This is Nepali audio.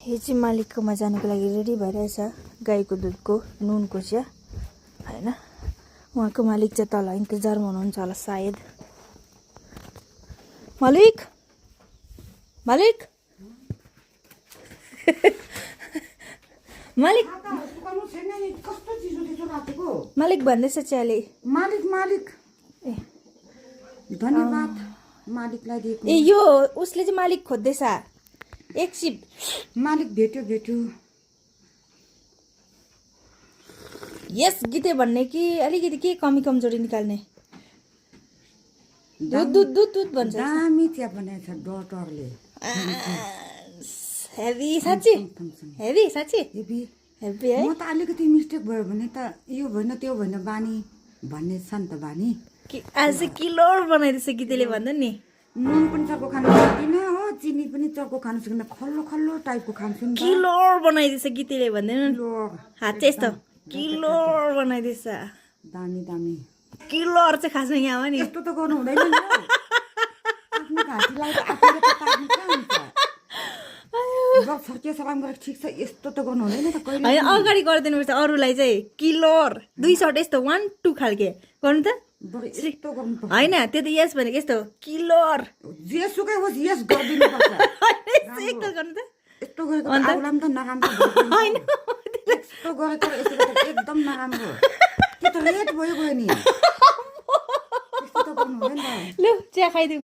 यो चाहिँ मालिककोमा जानुको लागि रेडी भइरहेछ गाईको दुधको नुनको चिया हैन उहाँको मालिक चाहिँ तल इन्तजारमा हुनुहुन्छ होला सायद मालिक मालिक मालिक मालिक भन्दैछ चियाले मालिक मालिक ए धन्यवाद मालिकलाई दिएको ए यो उसले चाहिँ मालिक खोज्दैछ एक सिप मालिक भेट्यो भेट्यो यस गीते भन्ने कि अलिकति के कमी कमजोरी निकाल्ने दुध दुध दुध दुध भन्छ दामी चिया बनाएको छ डटरले हेभी साँच्ची हेभी साँच्ची हेभी हेभी है म त अलिकति मिस्टेक भयो भने त यो भएन त्यो भएन बानी भन्ने छ नि त बानी कि आज किलो बनाइदिएछ गीतेले भन्दा नि नुन पनि चर्को खानु सक्दिन हो चिनी पनि चर्को खानु सक्दिन खल्लो खल्लो टाइपको खान्छु नि किलो बनाइदिएछ गीतेले भन्दैन हात चाहिँ यस्तो किलो बनाइदिएछ दामी दामी किलो चाहिँ खासमा यहाँ हो नि यस्तो त गर्नु हुँदैन नि हौ। आफ्नो घाँटीलाई त आफूले त तार्नु कहाँ हुन्छ जब फर्कियो सलाम गरेर ठिक छ यस्तो त गर्नु हुँदैन त कहिले होइन अगाडि गरिदिनुपर्छ अरूलाई चाहिँ किलोर 2 सर्ट यस्तो 1 2 खालके गर्नु त बरु यस्तो गर्नुपर्छ होइन त्यो त यस भनेको यस्तो किलोर जेसुकै होस् यस गरिदिनुपर्छ एकताल गर्नु त यस्तो गरेको त आउला पनि त नराम्रो होइन यस्तो गरेको यस्तो गरेको एकदम नराम्रो त्यो त लेट भयो गयो नि यस्तो त गर्नु हुँदैन लु चिया खाइदिउँ